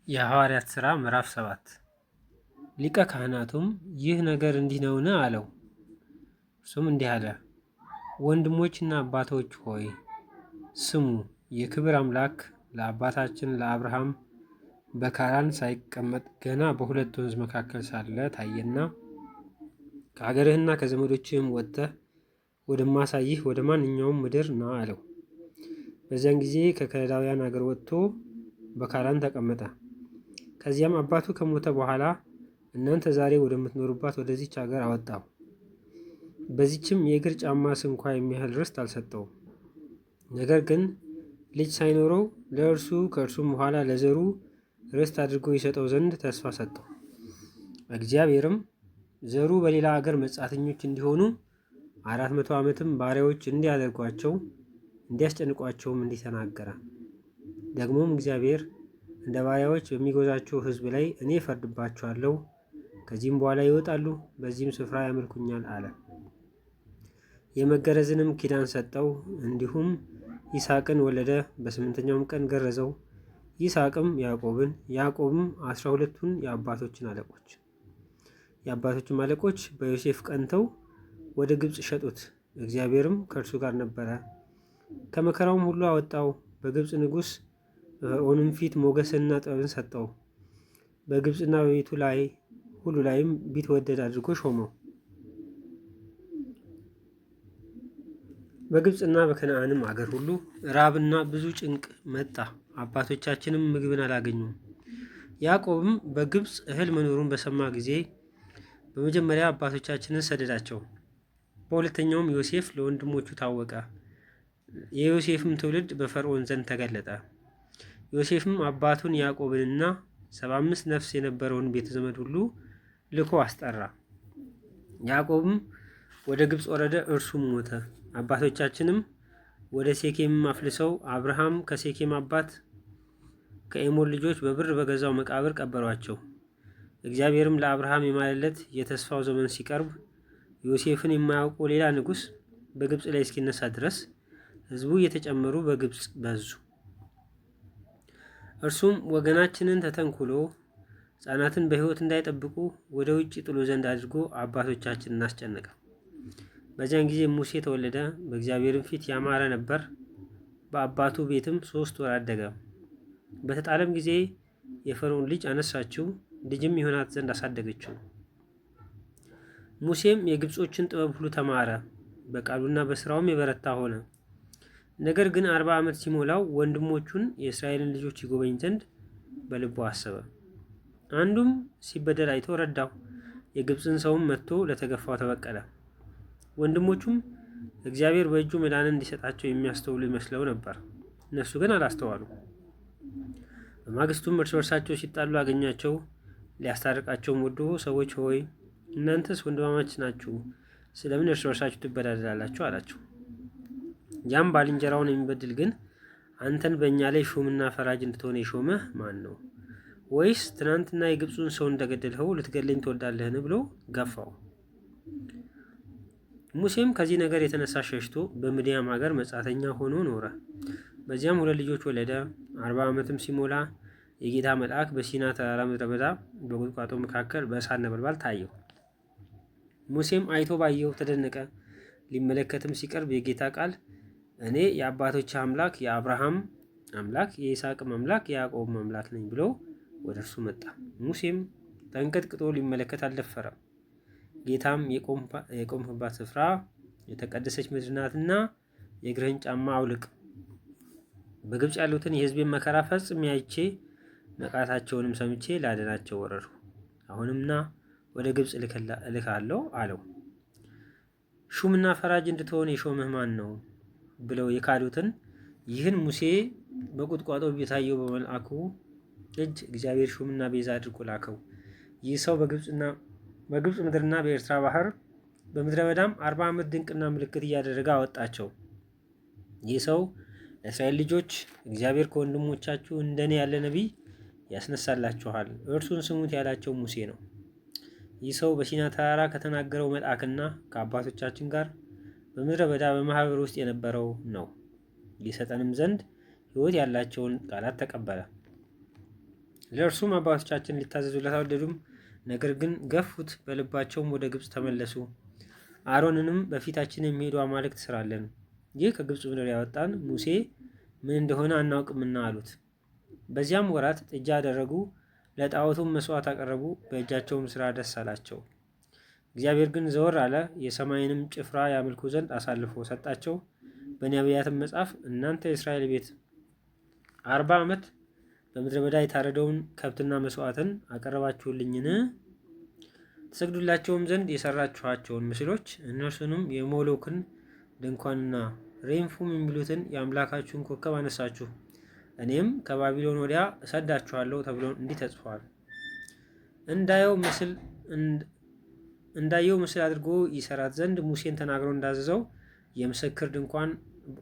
የሐዋርያት ሥራ ምዕራፍ 7። ሊቀ ካህናቱም ይህ ነገር እንዲህ ነውን? አለው። እርሱም እንዲህ አለ፣ ወንድሞችና አባቶች ሆይ ስሙ። የክብር አምላክ ለአባታችን ለአብርሃም በካራን ሳይቀመጥ ገና በሁለት ወንዝ መካከል ሳለ ታየና፣ ከአገርህና ከዘመዶችህም ወጥተህ ወደማሳይህ ወደ ማንኛውም ምድር ና አለው። በዚያን ጊዜ ከከለዳውያን አገር ወጥቶ በካራን ተቀመጠ። ከዚያም አባቱ ከሞተ በኋላ እናንተ ዛሬ ወደምትኖሩባት ወደዚች አገር አወጣው። በዚችም የእግር ጫማ ስንኳ የሚያህል ርስት አልሰጠውም። ነገር ግን ልጅ ሳይኖረው ለእርሱ ከእርሱም በኋላ ለዘሩ ርስት አድርጎ ይሰጠው ዘንድ ተስፋ ሰጠው። እግዚአብሔርም ዘሩ በሌላ አገር መጻተኞች እንዲሆኑ 400 ዓመትም ባሪያዎች እንዲያደርጓቸው እንዲያስጨንቋቸውም እንዲህ ተናገረ። ደግሞም እግዚአብሔር እንደ ባሪያዎች በሚገዛቸው ሕዝብ ላይ እኔ እፈርድባቸዋለሁ፣ ከዚህም በኋላ ይወጣሉ፣ በዚህም ስፍራ ያመልኩኛል አለ። የመገረዝንም ኪዳን ሰጠው። እንዲሁም ይስሐቅን ወለደ፣ በስምንተኛውም ቀን ገረዘው። ይስሐቅም ያዕቆብን፣ ያዕቆብም 12ቱን የአባቶችን አለቆች። የአባቶችም አለቆች በዮሴፍ ቀንተው ወደ ግብፅ ሸጡት። እግዚአብሔርም ከእርሱ ጋር ነበረ፣ ከመከራውም ሁሉ አወጣው። በግብፅ ንጉሥ በፈርዖንም ፊት ሞገስንና ጥበብን ሰጠው። በግብፅና በቤቱ ላይ ሁሉ ላይም ቢትወደድ አድርጎ ሾመው። በግብፅና በከነዓንም አገር ሁሉ ራብና ብዙ ጭንቅ መጣ። አባቶቻችንም ምግብን አላገኙም። ያዕቆብም በግብፅ እህል መኖሩን በሰማ ጊዜ በመጀመሪያ አባቶቻችንን ሰደዳቸው። በሁለተኛውም ዮሴፍ ለወንድሞቹ ታወቀ። የዮሴፍም ትውልድ በፈርዖን ዘንድ ተገለጠ። ዮሴፍም አባቱን ያዕቆብንና 75 ነፍስ የነበረውን ቤተ ዘመድ ሁሉ ልኮ አስጠራ። ያዕቆብም ወደ ግብፅ ወረደ፣ እርሱም ሞተ። አባቶቻችንም ወደ ሴኬም አፍልሰው አብርሃም ከሴኬም አባት ከኤሞር ልጆች በብር በገዛው መቃብር ቀበሯቸው። እግዚአብሔርም ለአብርሃም የማለለት የተስፋው ዘመን ሲቀርብ ዮሴፍን የማያውቀው ሌላ ንጉሥ በግብፅ ላይ እስኪነሳ ድረስ ሕዝቡ እየተጨመሩ በግብፅ በዙ። እርሱም ወገናችንን ተተንኩሎ ሕፃናትን በሕይወት እንዳይጠብቁ ወደ ውጭ ጥሎ ዘንድ አድርጎ አባቶቻችንን አስጨነቀ። በዚያን ጊዜ ሙሴ ተወለደ፣ በእግዚአብሔርም ፊት ያማረ ነበር። በአባቱ ቤትም 3 ወር አደገ። በተጣለም ጊዜ የፈርዖን ልጅ አነሳችው፣ ልጅም ይሆናት ዘንድ አሳደገችው። ሙሴም የግብጾችን ጥበብ ሁሉ ተማረ፣ በቃሉና በስራውም የበረታ ሆነ። ነገር ግን 40 ዓመት ሲሞላው ወንድሞቹን የእስራኤልን ልጆች ይጎበኝ ዘንድ በልቡ አሰበ። አንዱም ሲበደል አይቶ ረዳው፣ የግብፅን ሰውም መጥቶ ለተገፋው ተበቀለ። ወንድሞቹም እግዚአብሔር በእጁ መዳንን እንዲሰጣቸው የሚያስተውሉ ይመስለው ነበር፣ እነሱ ግን አላስተዋሉ። በማግስቱም እርስ በርሳቸው ሲጣሉ አገኛቸው። ሊያስታርቃቸውም ወዶ ሰዎች ሆይ እናንተስ ወንድማማች ናችሁ፣ ስለምን እርስ በርሳችሁ ትበዳደላላችሁ? አላቸው። ያም ባልንጀራውን የሚበድል ግን አንተን በእኛ ላይ ሹምና ፈራጅ እንድትሆን የሾመህ ማን ነው? ወይስ ትናንትና የግብፁን ሰው እንደገደልኸው ልትገድለኝ ትወዳለህን? ብሎ ገፋው። ሙሴም ከዚህ ነገር የተነሳ ሸሽቶ በምድያም ሀገር መጻተኛ ሆኖ ኖረ። በዚያም 2 ልጆች ወለደ። 40 ዓመትም ሲሞላ የጌታ መልአክ በሲና ተራራ ምድረ በዳ በቁጥቋጦ መካከል በእሳት ነበልባል ታየው። ሙሴም አይቶ ባየው ተደነቀ። ሊመለከትም ሲቀርብ የጌታ ቃል እኔ የአባቶች አምላክ የአብርሃም አምላክ የይስሐቅም አምላክ የያዕቆብም አምላክ ነኝ ብሎ ወደ እርሱ መጣ። ሙሴም ተንቀጥቅጦ ሊመለከት አልደፈረም። ጌታም የቆምህባት ስፍራ የተቀደሰች ምድር ናትና የእግርህን ጫማ አውልቅ፣ በግብፅ ያሉትን የሕዝቤን መከራ ፈጽሜ አይቼ መቃታቸውንም ሰምቼ ላድናቸው ወረድሁ። አሁንም ና ወደ ግብፅ እልክሃለሁ አለው። ሹምና ፈራጅ እንድትሆን የሾመህ ማን ነው? ብለው የካዱትን ይህን ሙሴ በቁጥቋጦ ቢታየው በመልአኩ እጅ እግዚአብሔር ሹምና ቤዛ አድርጎ ላከው። ይህ ሰው በግብፅ ምድርና በኤርትራ ባህር በምድረ በዳም 40 ዓመት ድንቅና ምልክት እያደረገ አወጣቸው። ይህ ሰው ለእስራኤል ልጆች እግዚአብሔር ከወንድሞቻችሁ እንደኔ ያለ ነቢይ ያስነሳላችኋል፣ እርሱን ስሙት ያላቸው ሙሴ ነው። ይህ ሰው በሲና ተራራ ከተናገረው መልአክና ከአባቶቻችን ጋር በምድረ በዳ በማህበር ውስጥ የነበረው ነው። ሊሰጠንም ዘንድ ሕይወት ያላቸውን ቃላት ተቀበለ። ለእርሱም አባቶቻችን ሊታዘዙለት አልወደዱም፣ ነገር ግን ገፉት፣ በልባቸውም ወደ ግብፅ ተመለሱ። አሮንንም በፊታችን የሚሄዱ አማልክት ስራለን፣ ይህ ከግብፅ ምድር ያወጣን ሙሴ ምን እንደሆነ አናውቅምና አሉት። በዚያም ወራት ጥጃ አደረጉ፣ ለጣዖቱም መስዋዕት አቀረቡ፣ በእጃቸውም ስራ ደስ አላቸው። እግዚአብሔር ግን ዘወር አለ፣ የሰማይንም ጭፍራ ያመልኩ ዘንድ አሳልፎ ሰጣቸው። በነቢያትም መጽሐፍ እናንተ የእስራኤል ቤት 40 ዓመት በምድረ በዳ የታረደውን ከብትና መስዋዕትን አቀረባችሁልኝን? ትሰግዱላቸውም ዘንድ የሰራችኋቸውን ምስሎች እነርሱንም የሞሎክን ድንኳንና ሬምፉም የሚሉትን የአምላካችሁን ኮከብ አነሳችሁ፣ እኔም ከባቢሎን ወዲያ እሰዳችኋለሁ ተብሎ እንዲህ ተጽፏል። እንዳየው ምስል እንዳየው ምስል አድርጎ ይሰራት ዘንድ ሙሴን ተናግሮ እንዳዘዘው የምስክር ድንኳን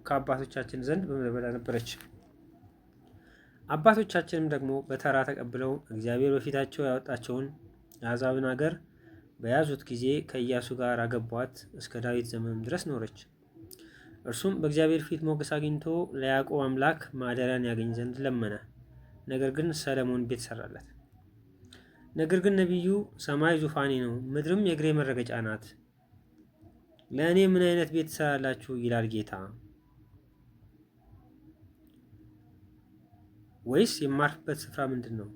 ከአባቶቻችን ዘንድ በምድረ በዳ ነበረች። አባቶቻችንም ደግሞ በተራ ተቀብለው እግዚአብሔር በፊታቸው ያወጣቸውን የአሕዛብን አገር በያዙት ጊዜ ከኢያሱ ጋር አገቧት፣ እስከ ዳዊት ዘመንም ድረስ ኖረች። እርሱም በእግዚአብሔር ፊት ሞገስ አግኝቶ ለያዕቆብ አምላክ ማደሪያን ያገኝ ዘንድ ለመነ። ነገር ግን ሰለሞን ቤት ሰራለት። ነገር ግን ነቢዩ ሰማይ ዙፋኔ ነው፣ ምድርም የእግሬ መረገጫ ናት፣ ለእኔ ምን አይነት ቤት ትሰራላችሁ? ይላል ጌታ። ወይስ የማርፍበት ስፍራ ምንድን ነው?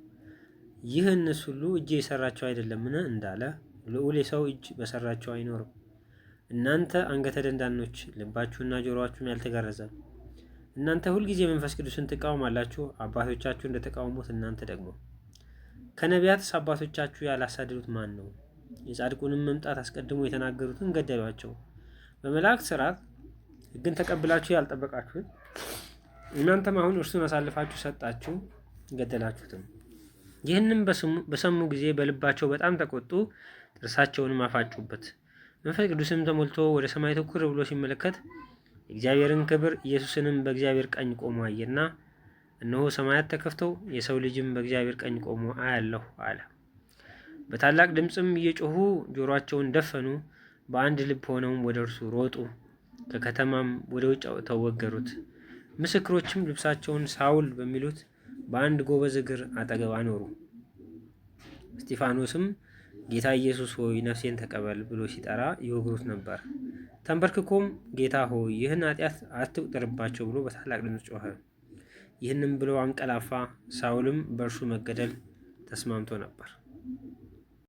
ይህንስ ሁሉ እጄ የሰራቸው አይደለምን? እንዳለ ልዑል የሰው እጅ በሰራቸው አይኖርም። እናንተ አንገተ ደንዳኖች፣ ልባችሁና ጆሮአችሁም ያልተገረዘ እናንተ ሁልጊዜ መንፈስ ቅዱስን ትቃወማላችሁ፣ አባቶቻችሁ እንደተቃወሙት እናንተ ደግሞ። ከነቢያትስ አባቶቻችሁ ያላሳደዱት ማን ነው? የጻድቁንም መምጣት አስቀድሞ የተናገሩትን ገደሏቸው። በመላእክት ሥርዓት ሕግን ተቀብላችሁ ያልጠበቃችሁት እናንተም አሁን እርሱን አሳልፋችሁ ሰጣችሁ፣ ገደላችሁትም። ይህንም በሰሙ ጊዜ በልባቸው በጣም ተቆጡ፣ ጥርሳቸውንም አፋጩበት። መንፈስ ቅዱስም ተሞልቶ ወደ ሰማይ ትኩር ብሎ ሲመለከት የእግዚአብሔርን ክብር ኢየሱስንም በእግዚአብሔር ቀኝ ቆሞ አየና፣ እነሆ ሰማያት ተከፍተው የሰው ልጅም በእግዚአብሔር ቀኝ ቆሞ አያለሁ አለ። በታላቅ ድምፅም እየጮሁ ጆሮአቸውን ደፈኑ፣ በአንድ ልብ ሆነውም ወደ እርሱ ሮጡ። ከከተማም ወደ ውጭ አውጥተው ወገሩት። ምስክሮችም ልብሳቸውን ሳውል በሚሉት በአንድ ጎበዝ እግር አጠገብ አኖሩ። እስጢፋኖስም ጌታ ኢየሱስ ሆይ ነፍሴን ተቀበል ብሎ ሲጠራ ይወግሩት ነበር። ተንበርክኮም ጌታ ሆይ ይህን ኃጢአት አትቁጠርባቸው ብሎ በታላቅ ድምፅ ጮኸ። ይህንም ብሎ አንቀላፋ። ሳውልም በእርሱ መገደል ተስማምቶ ነበር።